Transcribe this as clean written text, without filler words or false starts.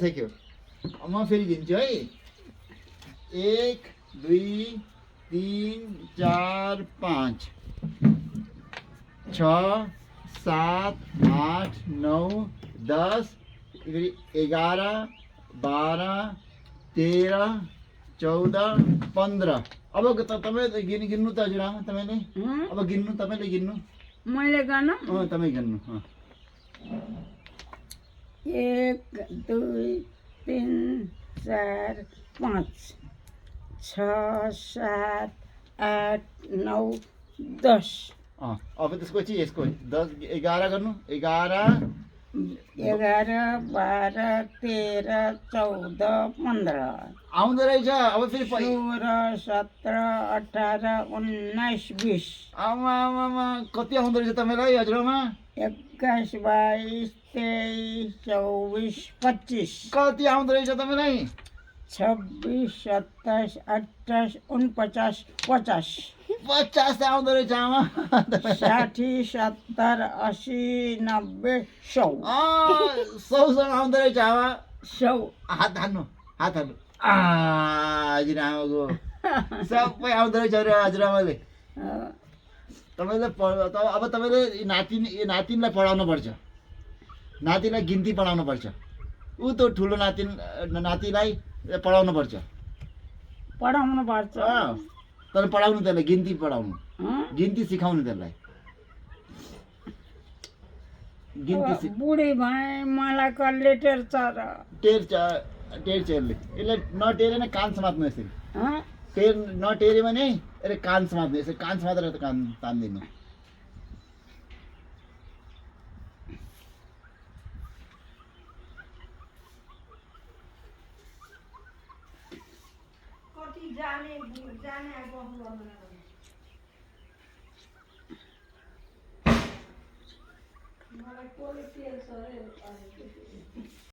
सक्यो म फेरि गिन्छु है 1 2 3 4 5 6 7 8 9 10 11 12 13 14 15 अब तपाईँ गिन्नु त हजुरआमा तपाईँले अब गिन्नु तपाईँले गिन्नु मैले गर्नु तपाईँ गिन्नु 1 2 3 4 5 6 7 8 9 10 अब त्यसपछि यसको 10 11 गर्नु 11 11 12 13 14 15 आउँदो रहेछ अब फेरि 16 17 18 19 20 आमा आमा कति आउँदो रहेछ तपाईँलाई हजुरआमा 21 22 23 24 25 कति आउँदो रहेछ तपाईँलाई 26 27 28 49 50 50 आउँदो रहेछ आमा 60 70 80 90 100 100 आउँदो रहेछ आमा 100 हात हान्नु हजुरआमाको सबै आउँदो रहेछ अरे हजुरआमाले तपाईँले अब तपाईँले नातिनलाई पढाउनु पर्छ नातिलाई गिन्ती पढाउनु पर्छ ऊ त ठुलो नातिलाई पढाउनु पर्छ तर पढाउनु त्यसलाई गिन्ती पढाउनु गिन्ती सिकाउनु त्यसलाई गिन्ती बुढी भए मलाई कसले टेर्छ र टेर्छ यसले नटेरेन कान समात्नु यसरी नटेर्यो भने यसले कान समात्नु यसरी कान समातेर त कान तान्दिनु मलाई